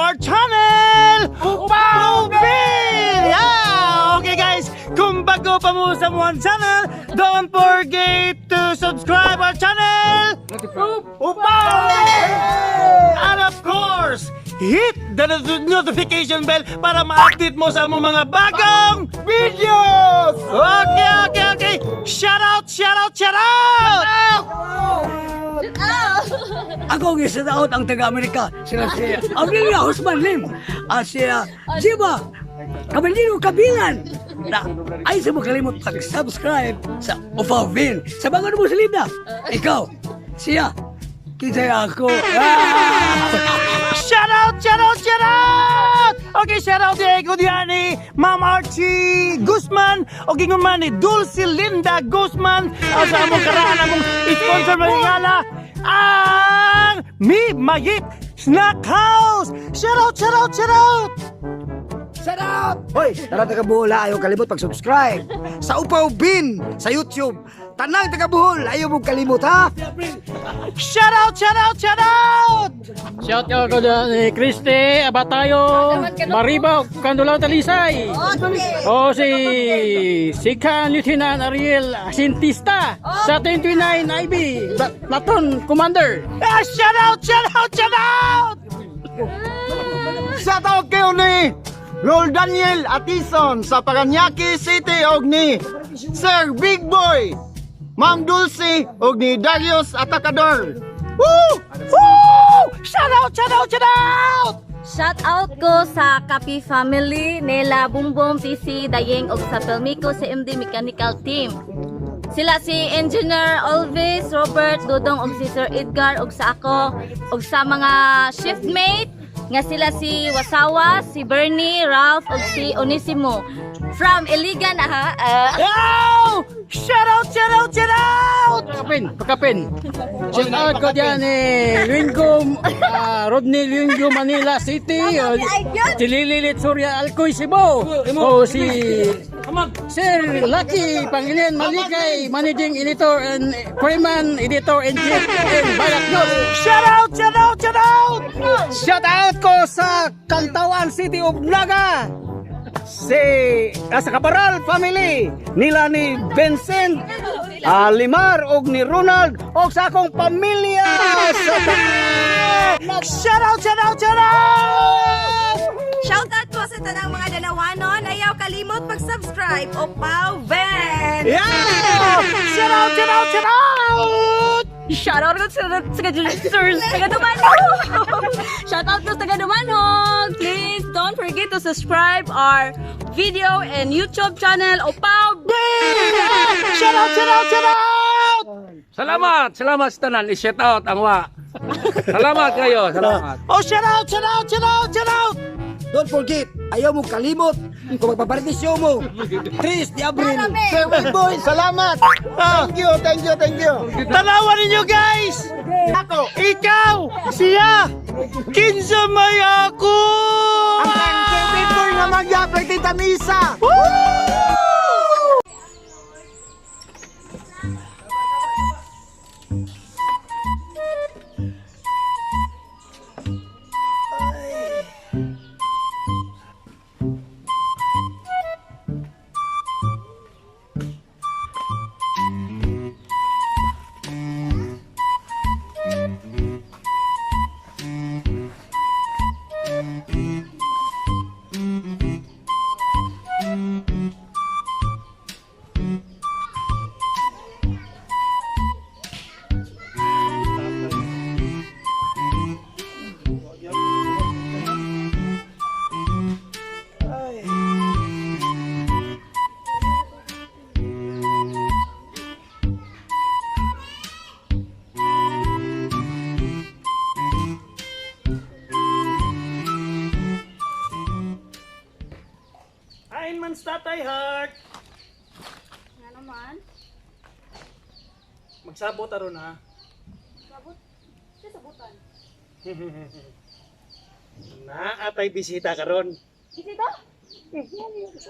our channel, Upaw Bin! Yeah! Okay guys, kung bago pa mo sa among channel, don't forget to subscribe our channel, Upaw Bin! And of course, hit the notification bell para ma-update mo sa among mga bagong videos! Okay! Shout out, shout out, shout out! Ako ang isa out ang taga-Amerika. Sila si Aurelia Usman Lim. At si Jiba Caballero Kabilan. Na ay sa mo kalimot pag-subscribe sa Upawin. Sa bago mo sa. Ikaw, siya, kinsa ako. Ah! Shout out, shout out, shout out! Okay, shout out kay ko ni Ma'am Archie Guzman o gingon man ni Dulce Linda Guzman sa among karaan among sponsor mga ang Mi Mayit Snack House! Shout out, shout out, shout out! Shout out! Hoy, tara taga Bohol ha, ayaw kalimot pag-subscribe sa Upaw Bin sa YouTube. Tanang taga Bohol, ayaw mong kalimot ha. Shout out, shout out, shout out! Shout out ko dyan ni Christy, Abatayo, Mariba, Kandulaw Talisay. O si Sikan Lieutenant Ariel Asintista sa 29 IB, Platoon Commander. Ah, shout out, shout out, shout out! Shout out kayo ni Lol Daniel Atison sa Paranaque City og ni Sir Big Boy, Ma'am Dulce og ni Darius Atacador. Woo! Woo! Shout out, shout out, shout out! Shout out ko sa Kapi family nila Bumbum PC Dayeng og sa Pelmico CMD Mechanical Team. Sila si Engineer Olvis, Robert, Dudong og si Sir Edgar og sa ako og sa mga shiftmate nga sila si Wasawa, si Bernie, Ralph og si Onisimo. From Iligan aha. Yo! Shout out, shout out, shout out! Pakapin, pakapin. Shout out ko dyan ni Luingo, Rodney Luingo, Manila City. O, si Lili Litsuria Alcoy Cebu. O si Sir Lucky Pangilinan Malikay, Managing Editor and Freeman Editor in Chief in Bayak News. Shout out, shout out, shout out! Shout out ko sa Cantawan City of Naga. Si sa Cabaral family nila ni Vincent Limar og ni Ronald og sa akong pamilya sa Shout out, shout out, shout out! Shout out po sa tanang mga danawanon. Ayaw kalimot pag-subscribe o Pau Ben! Yeah! Shout out, shout out, shout out! Shout out ko sa taga Dumanhog. Shout out ko sa taga Dumanhog. Please don't forget to subscribe our video and YouTube channel Opaw Shout out, shout out, shout out! Salamat, salamat sa tanan. I-shout out ang wa. Salamat kayo, salamat. Oh, shout out, shout out, shout out, shout out! Don't forget, ayaw mong kalimot kung magpapartisyo mo. 3 di Abril. Sir Big Boy, salamat. Thank you, thank you, thank you. Tanawan ninyo, guys! Ako, Ikaw! Siya! Kinsa may ako! ang Sir Big Boy nga magyapay tita misa. Woo! Ain man sa Tatay Heart! Nga naman. Magsabot aron ha. Sabot. Siya sabutan. Naatay bisita karon. Bisita?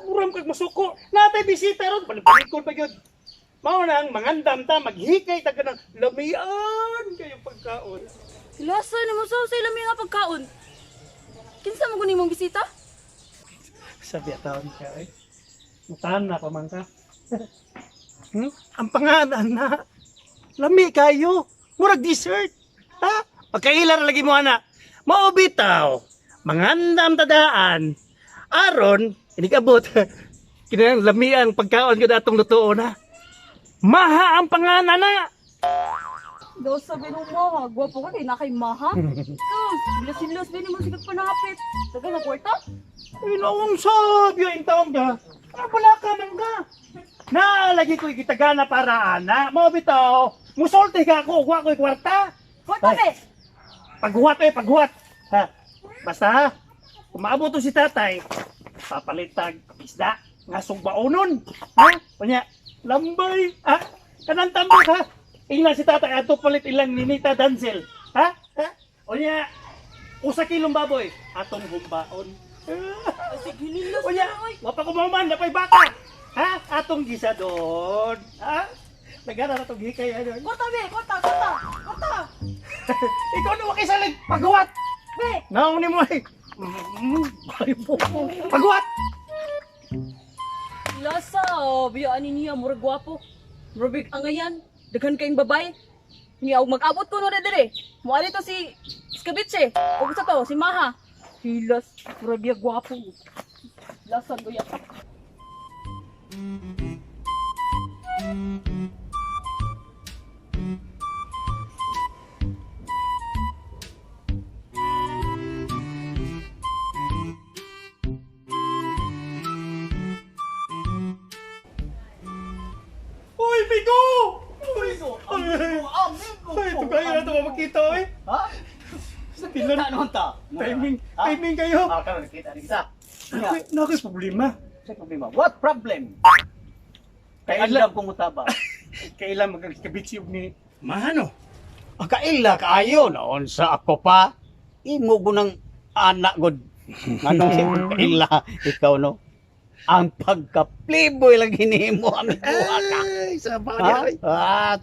Uram kag masuko. Naatay bisita ron, paliblikon pa gyud. Mao na ang mangandam ta maghikay ta kanang lamian kayong pagkaon. Lasa na mo sa lami nga pagkaon. Kinsa mo guni mong bisita? Sabi taon ka eh. Mutahan na pa man ka. Ang pangalan na. Lami kayo. Murag dessert. Ha? Pagkailan lagi mo ana. Mao bitaw. Mangandam tadaan. Aron, inikabot. Kinahanglan lami ang pagkaon ko datong lutuon na. Maha ang pangalan na. Daw sabi mo maha, gwapo ka kay na kay maha. Sus, bilas-bilas ba mo sigag panapit. Tagal na kwarta? Inoong sabi ang taon ka. Ano wala ka man ka? Naalagi ko ikitagana para ana. Mao bitaw. Musulti ka ako, wa ko'y kwarta. Kwarta be! Paghuwat eh, paghuwat. Ha? Basta ha, umaabot to si tatay, papalitag isda, nga sugbaonon. Ha? Unya, lambay. Ha? Kanang tambok ha? Ingna si tatay, ato palit ilang ninita Danzel. Ha? Ha? Unya, usa kilong baboy, atong humbaon. Unya, wapa ko mauman, napay baka. Ha? Atong gisa doon. Ha? Nagara na itong hikay. Ano? Kwarta be! Kwarta! Kwarta! Kwarta! Ikaw na wakay salig, paghuwat! Be! Naong ni mo ay. Paghuwat! Lasa, biya ani niya murag gwapo. Murag angayan, daghan kayong babay. Niya og mag-abot ko no dire. Moali to si Skabitse. Og sa to si Maha. Hilas, murag biya gwapo. Lasa goya. Uy, Bigo! Uy, amigo! Amigo! Ay, ito kayo na ito makita, oy. Ha? Pilan. Ano ta? Timing, timing kayo. Ah, karon kita ni kita. Nakoy, nakoy problema. Sa problema. What problem? Kay Kailan- andam kong utaba. Kailan magkabitsib ni Mahano? Ah, kaila kaayo naon sa ako pa. Imo ko ng anak god. Nganong si kaila ikaw no. Ang pagka-playboy lang hinimo amigo ka. Ay, sa Ha? bagay. Ah,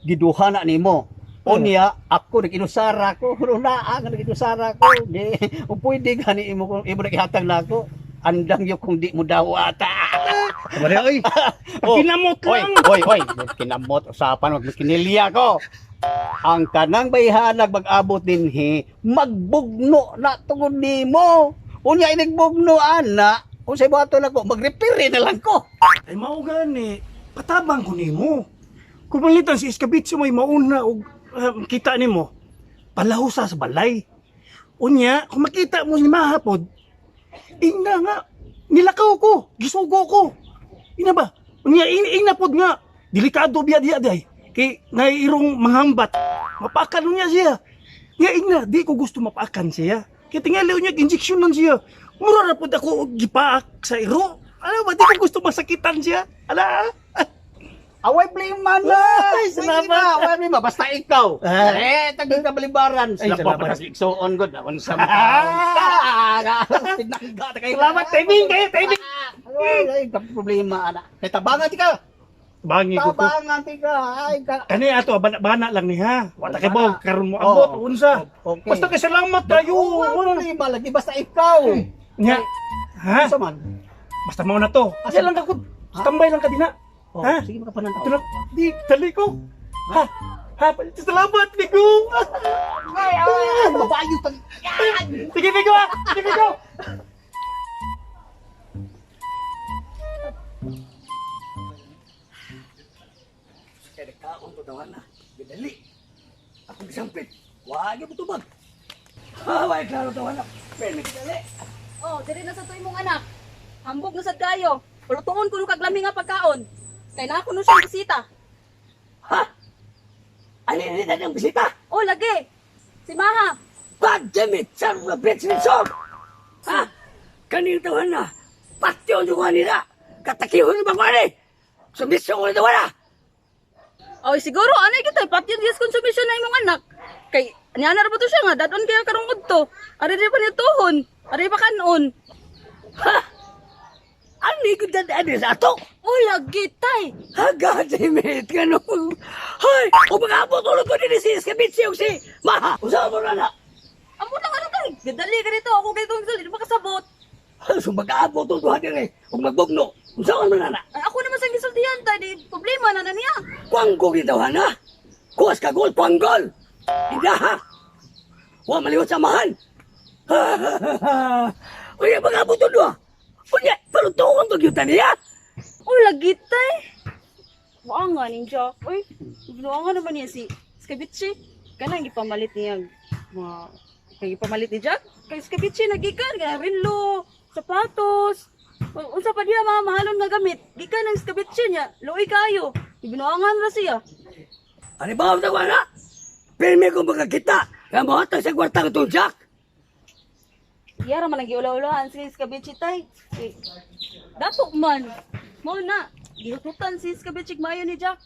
giduha na nimo. Unya, ako nag-inusara ko, runa ang nag-inusara ko. Di, o pwede gani imo kung imo naghatag na ako. Andang yo kung di mo dawata. Wala, oy. Oh, Kinamot Oy, lang. oy, oy, kinamot usapan wag makinilya ko. Ang kanang bayhanag mag-abot dinhi, magbugno na tungod nimo. Unya inigbugno ana, unsay buhaton nako, mag-repair na lang ko. Ay, mao gani. Patabang ko nimo. Kung malitan si Iskabitso may mauna og kita nimo, palahusa sa balay. Unya, kung makita mo ni Mahapod, ingna nga, nilakaw ko, gisugo ko. Ina ba? Unya, ingna pod nga, delikado biya diya day. Kay naiirong manghambat, mapakan unya siya. Nga ingna, di ko gusto mapakan siya. Kay tingali unya, injection nun siya. Mura na pod ako og gipaak sa iro. Ano ba, di ko gusto masakitan siya. Ala, Away blame man na. Ay, salamat. Pwede na, Away blame man. Basta ikaw. Ah. Eh, taging kabalibaran. Ay, Sila pa salamat. pa sa igsoon god. Awan sa Tinangga ta kayo. Salamat, timing kayo, timing. Ay, ay, problema ana. Kay tabangan ti ka. Bangi ko ko. Tabangan ti ka. Ay, ka. Kani ato bana-bana lang ni ha. Wala kay Bana. baw karon mo abot Oo. unsa. Okay. Basta kay salamat kayo. Wala problema lagi basta ikaw. Nya. Ha? Unsa man? Basta mao na to. Asa lang ka ko. Tambay lang ka dinha. Oh, Ha? sige makapananaw. Ito na, di dali ko. Ha? Ha, salamat Bigo. Ay, ay, babayo tag. Sige Bigo ha. Sige Bigo. Kaya nagkaon to daw na. Gidali. Akong gisampit. Wag mo tubag. Ah, way klaro daw na. Pero gidali. Oh, diri na sa to imong anak. Hambog na sad kayo. Palutuon kuno kag lami nga pagkaon. Kay naa kuno siyang bisita. Ha? Ani ni na niyang bisita? Oh, lagi. Si Maha. God damn it! Son of a bitch ni Sob! Ha? Kaning tawa na. Patyon yung nila. Katakihon ba ko ani? Submisyon ko na tawa na. Oy, siguro anay kita patyon dias konsumisyon na imong anak. Kay niana ra ba to siya nga dadon kaya karong udto. Ari di pa niya tuhon. Ari pa kanon. Ha? Ani ko dad ani sa ato? Oh, lagi tay. Ha, God damn it! Ganun. Hoy! Umangabot ulo ko din si Iskabitsi yung si Maha! Usawa mo na na! Amo lang ano tay. Gadali ka dito ako kay tong di makasabot. Sumbagaan mo itong duha dire. Kung magbugno, kung saan man na. Ay, ako naman sa gisultihan tay di problema na na niya. Kwanggo gitaw na. Kuwas ka gol, kwanggol. Hindi ha. Wa maliwat sa amahan. Unya mga buto duha. Unya, palutuon to gyud niya. Oh, lagi tay. Wa nga ning Jack. Uy, ginawa nga naman niya si Skabichi. Kanang gipamalit niya mga kay gipamalit ni Jack. Kay Skabichi nagikan kay rinlo, sapatos. Unsa pa diha mga mahalon nga gamit. Gikan ang Skabichi niya. Luoy kayo. Ibinuangan ra siya. Ano ba ang tawa na? Pirmi ko magkakita. Kaya mo sa kwarta ko itong Jack. Iyara man ang giulaw-ulahan si Skabichi tay. Eh, dato man. Mao na. Gihututan si Skabichi maayo ni Jack.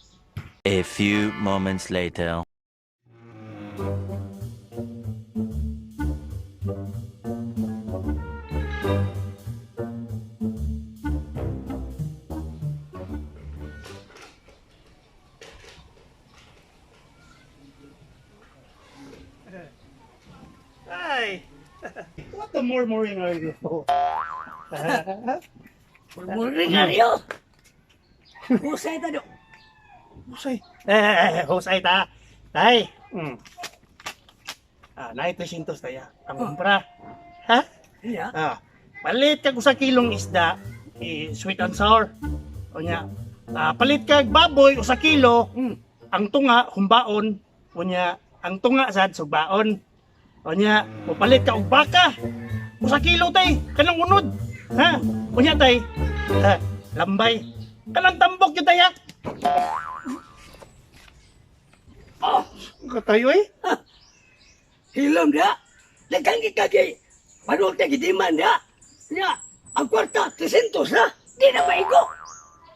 A few moments later. Ay! What the murmuring are you? Murmuring nga niyo. Husay ta do. Husay. Eh, husay ta. Tay. Ah, nay 300 taya. Ang kumpra. Ha? Iya. Ah, palit kag usa kilong isda, eh, sweet and sour. Unya, ah, palit kag baboy usa kilo, ang tunga humbaon. Unya, ang tunga sad sugbaon. Unya, mopalit ka og baka. Usa kilo tay, kanang unod. Ha? Unya tay. Ha, lambay. Kanang tambok gyud tay ha. Oh, katayo eh. Hilom dia. Daghang gikagay. Panulte gidiman dia. Nya, ang kwarta 300 na. Di na maigo.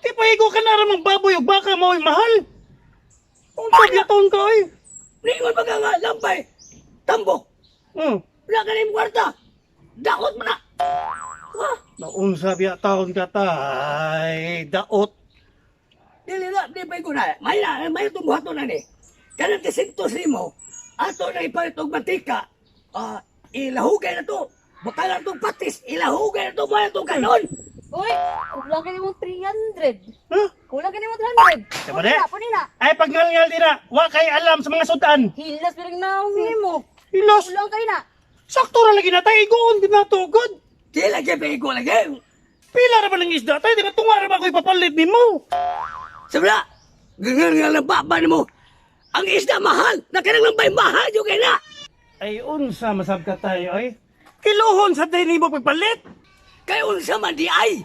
Di pa igo ka na ramang baboy ug baka mo ay mahal. Unsa gyud ka oy? Ningon pa ka nga lambay. Tambok. Wala ka na yung kwarta. Dakot mo na. Ha? Naunsa biya taon ka tay, daot. Dili na, di pa ko na. May na, may itong buhato na ni. Kanang 300 nimo, ato na ipalit og mantika. Ah, ilahugay na to. Baka lang itong patis, ilahugay na to, mga itong kanon. Uy, kulang ka nimo 300. Huh? Kulang ka nimo 300. Diba di? Puni na, puni na. Ay pagngalngal dira, wa kay alam sa mga sudan. Hilas pero naong nimo. Hilos. Kulang kay na. Sakto ra lagi na tay, igoon gid na to gud. Di lagi pa ko lagi. Pila ra ba ng isda tay, di ka tunga ra ba ko ipapalit nimo? Sabla, ganyan nga lang ba nimo. Ang isda mahal, na kanang lambay mahal yung kay na. Ay unsa masab ka tay oy? Kiluhon sa day nimo pagpalit. Kay unsa man di ay.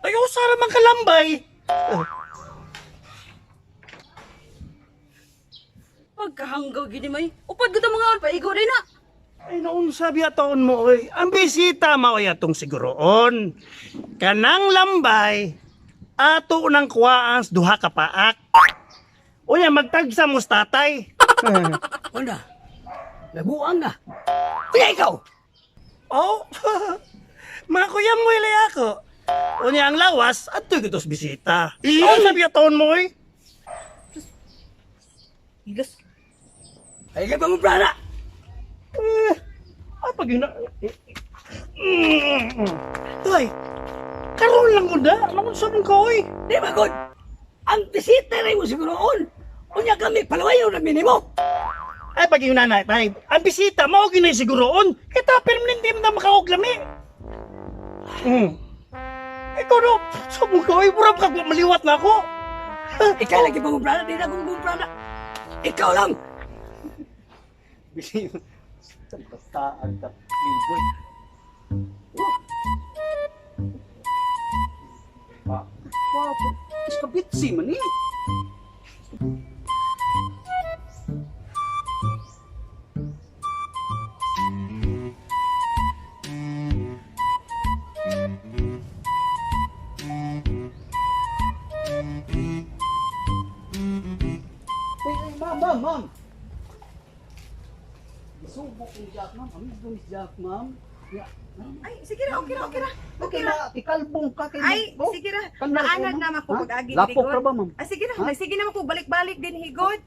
Ay usa ra man kalambay. Pagkahanggaw gini may. Upad gud ang mga paigo rin na. Ay naunsa biya taon mo oy. Ang bisita maoy atong siguroon. Kanang lambay ato nang kuwaans duha ka paak. Unya magtagsa mo sa tatay. Wala. Nabuang na. Kuya ikaw. Oh, mga kuya mo ilay ako. Unya ang lawas adto gyud sa bisita. Unsa biya taon mo oy? Hilas. Ay kay pangubrana. Eh, ah, pag yun na... Eh, Tay, karon lang ko na. Naunsa man ka oy? Di ba god? Ang bisita rin mo siguroon. Unya kami palawayo na minimo. Ay, pag yung nanay, tay, ang bisita, mao ginay siguroon. Kita, permanente mo na makaog lami. Ikaw no, sa mong kaway, murap ka, maliwat na ako. Ikaw lagi pangubrana, di na akong pangubrana. Ikaw lang. Bastaan ka, playboy. Wow, iskabitsi man eh. Uy, uy, ma'am, ma'am, ma'am. Isubok ni Jack, ma'am. Amigo ni Jack, ma'am. Ya, ma'am. Ay, sige ra, okay ra, okay ra. Okay Okay ra. na, ikalbong ka kay Ay, oh, sige ra. Kanal ko, Naanad ma'am. na ako Ha? pag-agi Lapok higod. ra ba, ma'am? Ay, sige ra. Ha? Sige na ako balik-balik din higod.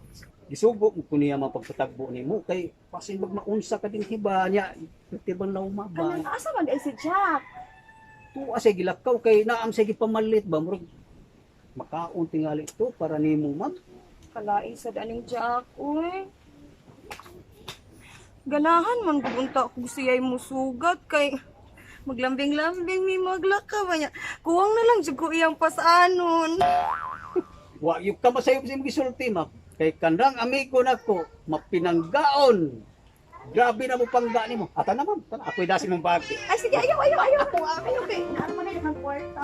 Gisugo mo ko niya mapagpatagbo nimo kay pasin bag maunsa ka din hiba niya. Tibang lauma ba? Kanang asa man ay si Jack? Tuwa siya gilakaw kay naam siya gipamalit ba murag makaon tingali to para nimo, ma'am. Kalain sad aning Jack, uy. Ganahan man gugunta kung siya'y musugat kay maglambing-lambing mi maglakaw niya. Kuwang na lang jud ko iyang pasanon. Wa yung ka masayop sa imong gisulti, ma'am. Kay kanang amigo nako mapinanggaon. Grabe na mo pangga nimo. Ata na, ma'am. Tana, ako'y dasin mong bag. Ay sige, ayaw, ayaw, ayaw. Ayaw kay naano man na ang kwarta.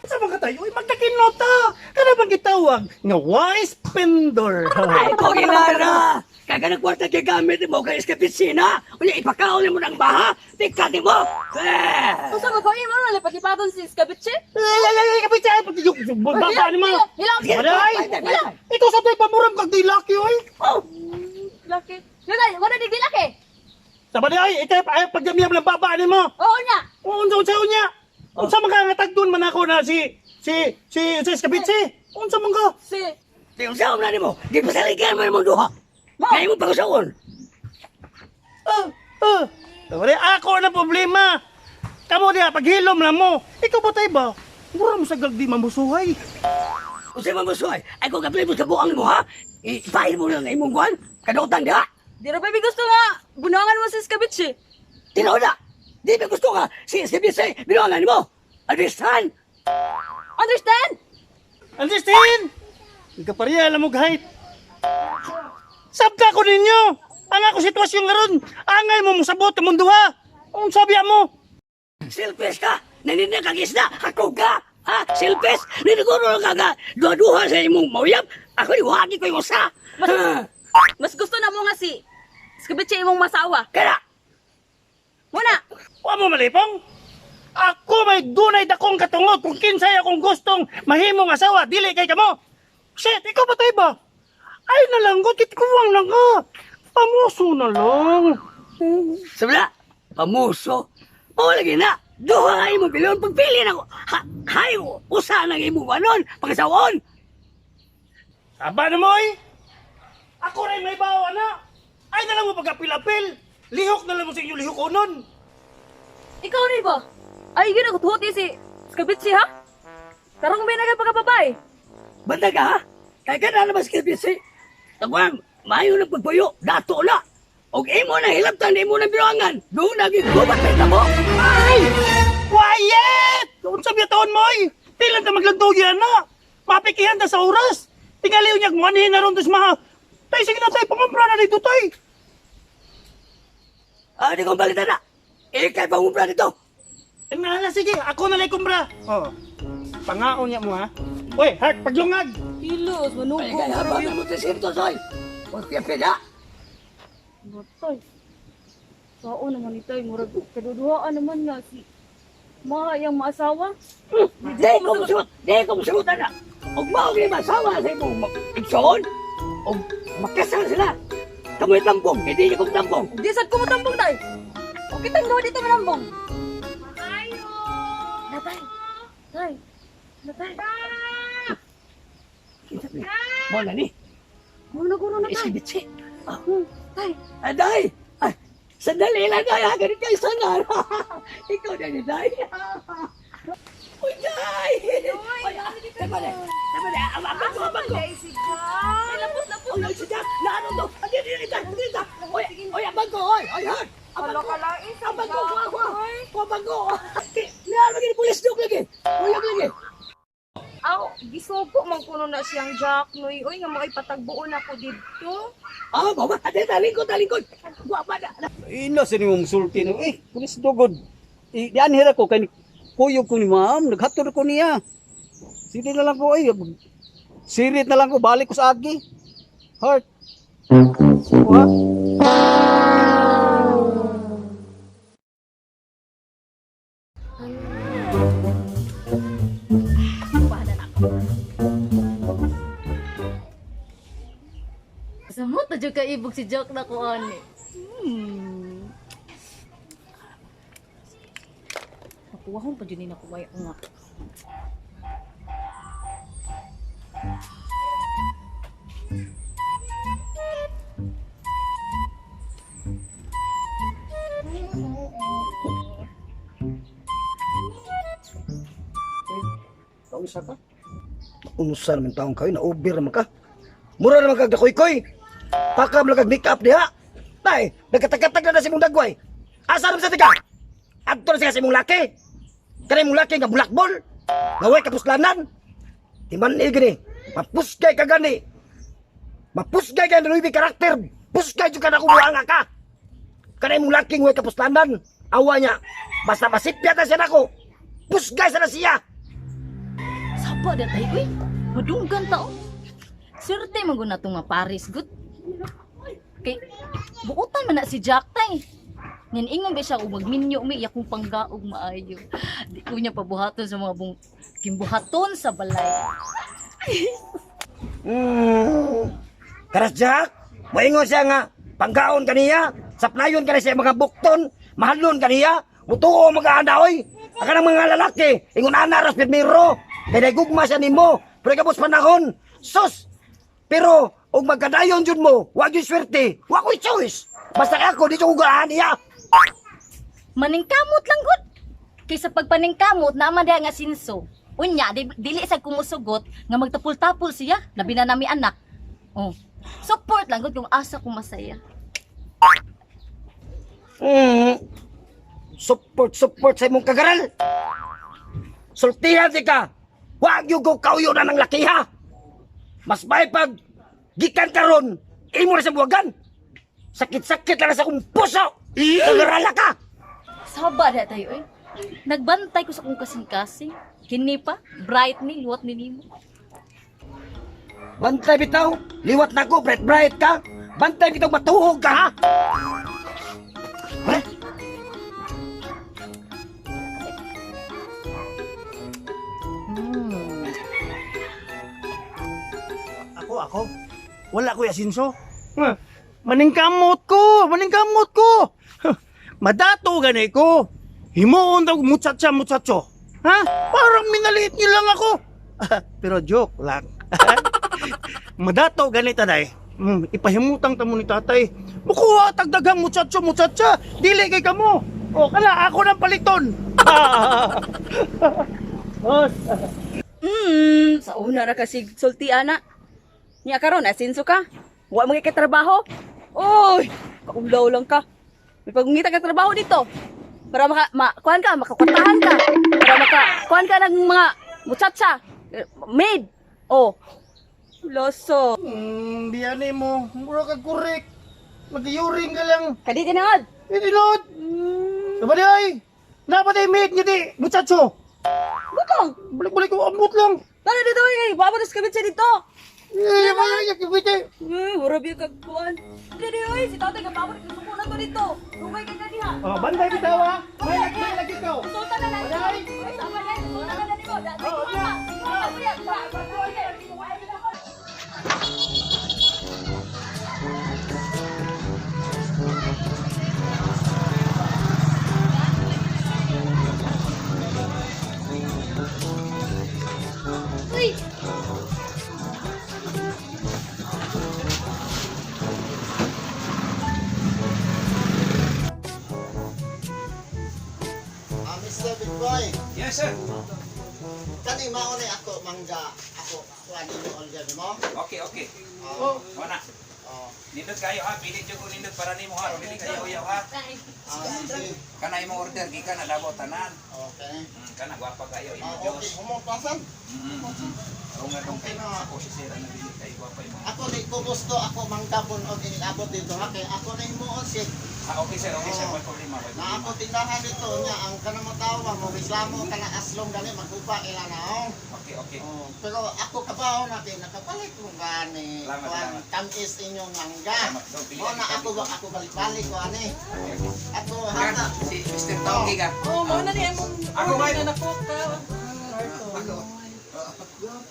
Sa mga tayo, ay magkakinota! Kana bang gitawag nga wise spender? Ay ko gilara! Kaya ka kwarta kay gamit mo kay iskapitsina. Unya ipakaon mo ng baha. Tika mo. Eh! Unsa ba ko imo na lipat-lipaton si Escabeche? Ay, ay, ay, kapit siya! Baba ni mo! Hilang! Aray! Ikaw sa tayo pamuram kag di lucky, oy! Oh! Laki. Wala, wala di laki. Sabi ni, ay, ikaw, ay, pagyamyam lang baba ni mo! Oo niya. Unsa, unsa, unya! Unsa man ka nga tagdon man ako na si Escabitsi? Unsa man ka? Si Di unsa na nimo? Di pasaligan mo imong duha. Kaya mo pag-usawon. Ah, ah. Sabi ako na problema. Kamo diha paghilom na mo. Ikaw ba tayo ba? Mura mo sa gagdi mamusuhay. Unsa man mo suhay? Ay ko kapli mo sa buang mo ha. Ipain mo lang imong kuan. Kadutan diha. Di ra ba gusto nga bunangan mo si Escabeche? Tinuod na. Di ba gusto ka si SBC binuangan nimo? Understand? Understand? Understand? Ikaw alam mo height. Sabta ko ninyo. Ang ako sitwasyon ngaron. Angay mo musabot ang mundo ha. Unsa biya mo? Silpes ka! Naninda kang isda! Ako ka! Ha? Silpes! Niniguro ka ka! Duha-duha sa imong mauyab! Ako iwagi ko yung usa! Ha? Mas gusto na mo nga si Escabeche imong masawa. Kaya! Muna. Wa mo malipong? Ako may dunay dakong katungod kung kinsay akong gustong mahimong asawa, dili kay kamo. Shit, ikaw ba tayo ba? Ay nalanggot, kitkuwang lang ka. Pamuso na lang. Sabi na! Pamuso! O lagi na! Duha nga imong bilyon! Pagpili na ko! Ha, hay! Usa nang imong anon! Pagkasawon! Aba na mo oy. Ako rin may bawa na. Ay na lang mo pagkapil-apil. Lihok na lang mo sa inyo lihok unon. Ikaw ni ba? Ay yun ako tuhuti si Escabeche ha? Karong may nagapagababay. Banda ka ha? Kaya ka na naman sa KBC! Tagwan! Maayo ng pagpuyo! Dato na! Og imo na hilabtan, imo na binuangan! Doon na gubat na mo! Ay! Quiet! Unsa biya taon mo oy? Pilan ta maglantog yan na. Mapikihan ta sa oras. Tingali unyag mo anhin na ron tas maha. Tay sige na tay, pangumpra na dito tay. Ah, di ko balita na! Ikay pangumpra dito! Eh, na, sige, ako na lang kumpra. Oh. Pangaon niya mo ha. Uy, hak paglungag. Hilos, Ay, manugo. kaya habang mo sa sirto, soy. Huwag kaya pida. Batay. Sao naman ito, murag kaduduhaan naman nga si Maha yang maasawa. Di ko musuot, di ko musuot na. Og mao ni masawa sa imong igsoon. Og makasal sila. Kamoy tambong, hindi niyo kong tambong. Di sad ko matambong tay. O kitang duha dito manambong. Natay. Tay. Natay. Kinsa ni? Mo na ni. Muna guno na tay. Isibitsi. Tay. Aday! Ay, sandali lang ay, ha, ganit kayo sana. Ikaw na ni Day. Uy, Day! Uy, tama na, tama na. Ang abang ko, abang ko. Ay si Jack. Ay lapos lapos. Uy, si Jack, naano to? Andi, andi, andi, andi, andi. Uy, uy, abang ko, uy, uy, ha. Abang Hala ko. kalain sa Abang ko, Jack. kuha, kuha. Uy. Kuha, abang ko. Naano lagi ni pulis dog lagi. Uyag lagi. Aw, gisugo man kuno na siyang Jack noy. Uy, nga mo ay patagbuon ako didto. Ah, baba. Andi, talingkod, talingkod. Kuha pa na. Ina sa nimo musulti no. Eh, pulis dugod. Eh, diyan hira ko kay kuyog ko ni ma'am, naghatod ko niya. Sige na lang ko ay. Sirit na lang ko balik ko sa agi. Heart. Wa. Samot na jud ka ibog si Jack na ko ani. Kuwahon pa jud ni nako way nga. Kaunsa ka? Unsa naman taong kayo, na-over naman ka. Mura naman kag dakoy-koy. Paka man kag make-up diha. Tay, nagkatag-katag na na si mong dagway. Asa naman sa tika? Adto na siya sa imong laki. Kanay imong laki nga bulakbol. Nga way kapuslanan. Di man ni gani. Mapusgay ka gani. Mapusgay ka na karakter. Pusgay jud ka na kung ka. Kanay imong laki nga way kapuslanan. Awa niya. Basta masipya ta siya nako. Pusgay sa na siya. Saba da tayo, uy. Madunggan ta, oh. Swerte man gud na tong nga Paris, good. Kay, buutan man na si Jack, tay. Ngan ingon ba siya og magminyo mi iya kong panggaog maayo. Di ko niya pabuhaton sa mga bung kimbuhaton sa balay. Karas Jack, moingon siya nga panggaon kaniya, saplayon kaniya siya mga bukton, mahalon kaniya, mutuo mga oy. Ang kanang mga lalaki, ingon ana ras pirmiro, kay gugma siya nimo, pero kabos panahon, sus. Pero og magkadayon jud mo, wa gyud swerte, wa koy choice. Basta ako di ko gaan niya. Maningkamot lang gud. Kaysa pagpaningkamot naman diha nga sinso. Unya di, dili sa kumusugot nga magtapul-tapul siya, labi na nami anak. Oh. Support lang gud kung asa ko masaya. Support, support sa imong kagaral. Sultihan di ka. Wa gyud ko kauyo na ng lakiha. Mas may pag gikan karon, imo na sa buwagan. Sakit-sakit lang sa akong puso. Kagarala ka. Saba na tayo eh. Nagbantay ko sa kong kasing-kasing. Kini pa, bright ni, luwat ni nimo. Bantay bitaw, liwat na ko, bright bright ka. Bantay bitaw matuhog ka ha. Ha? Ako, ako? Wala ko asinso. Huh. Maningkamot ko! Maningkamot ko! Huh. Madato gani ko! Himuon daw muchacha muchacho. Ha? Parang minaliit niyo lang ako. Pero joke lang. Madato gani taday. Ipahimutang ta mo ni tatay. Mukuha tagdaghang muchacho muchacha. Dili kay kamo. O kala ako ng paliton. Boss. Sa una ra kasi sulti ana. Nya karon asinso ka. Wa mo kay trabaho. Oy, kaulaw lang ka. May pagungita ka trabaho dito. Para maka ma, kuan ka, makakwatahan ka. Para maka kuan ka ng mga muchacha, maid. Oh. Loso. Biyani mo. Mura ka korek. Mag-yuring ka lang. Kadi tinangad. Itinod! Diba di ay? Dapat ay mate niya di, muchacho! Butong. Balik-balik ko, amot lang! Tara dito ay, babados kami siya dito. Eh, balik balik Eh, wala biya kag kuan. Dili oy, si tatay gapabot suko na to dito. Dugay kay kaniha. Oh, banday bitaw ha! May lagi, may lagi ikaw! Sultan na lang. Banday! Oy, sama na. Sultan na nimo. Da, Oh, di ko pa. Di ko pa. Uy! Ah, Mr. Big Boy, Yes, sir. kani mao ni ako mangga ako kuan nimo order nimo. Okay, okay. Oh. Wala. Oh. Nindot kayo ha, pilit jud ko nindot para nimo ha, dili kayo uyaw ha. Ah, sige. Kana imong order gikan na Davao tanan. Okay. Kana gwapa kayo imo Ah, okay. Diyos. Humupasan. Runga dong Okay kayo na. ako si sir ang dili kayo gwapa imo. Ako di ko gusto ako manggapon og iniabot dito ha kay ako na himuon si Ah, okay sir, way problema, way na ako problema. tindahan dito niya ang kanang tawo mo reklamo kana aslong gani magkupa ila naong. Okay, okay. Oh, pero ako kabaw na kay nakapalit ko gani Salamat, kuan salamat. tamis inyong mangga. Salamat. Dong, pili Mo na ang ako ako balik-balik ko ani. Okay, okay. Ako Kan, hata si Mr. Tonggi ka. Oh, mao na ni imong Ako ba? na nako ka. Ako.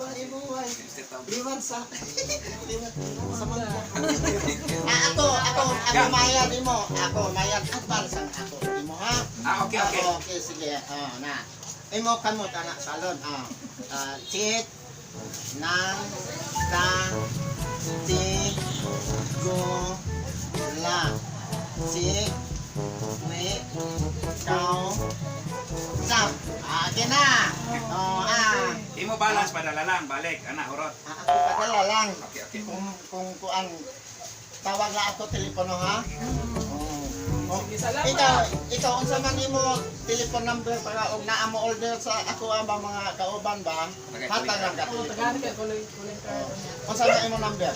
Panibuhay. Liman sa liman sa mga. Ah, ako mayad nimo. Ako mayad advance ang ako nimo ha. Ah, okay. Ah, okay, sige. Oh, na. Imo kamot anak salon. Ah. Ah, chit nang ta ti go la si ni kao sam. Ah, okay na. Oh, ah. Imo balance padala lang, balik ana hurot. Ah, ako padala lang. Okay. Kung kuan tawag la ako telepono ha. Oh. Oh. Ikaw unsa man imo telephone number para og naa mo order sa ako ang ba mga kauban ba? Hatag lang ka. Oh. Unsa man imo number?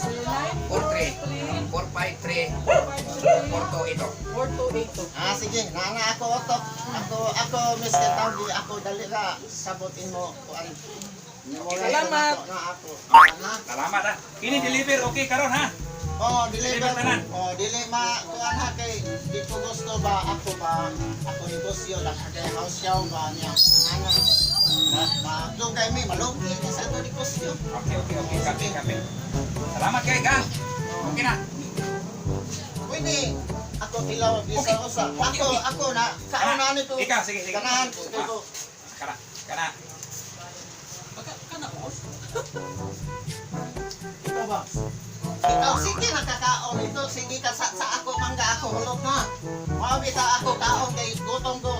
43 453 4282. Ah, sige, naa ako otok. Ako Mr. Tawgi, ako dali ra sabutin mo kuan. Salamat. Na ako. Ah, ha? Salamat ha. Kini deliver okay karon ha. Oh, dili Deliver ba? tanan. Oh, dili ma kuan ha kay di ko gusto ba ako ba ako negosyo lang kay house show ba niya. Ana. Ma, ma dugay mi malugi ni sa ato negosyo. Okay. Kape, kape. Salamat kay gang. Okay na. Pwede ako tilaw bisa usa. Okay, Ako okay. ako na kauna nito. Ikaw, sige, sige. Kanahan ko. Kana, kana. Ikaw ba? Ikaw sige nakakaon ito sige ka sa ako mangga ako hulog na. Mao bitaw ako kaon kay gutom ko.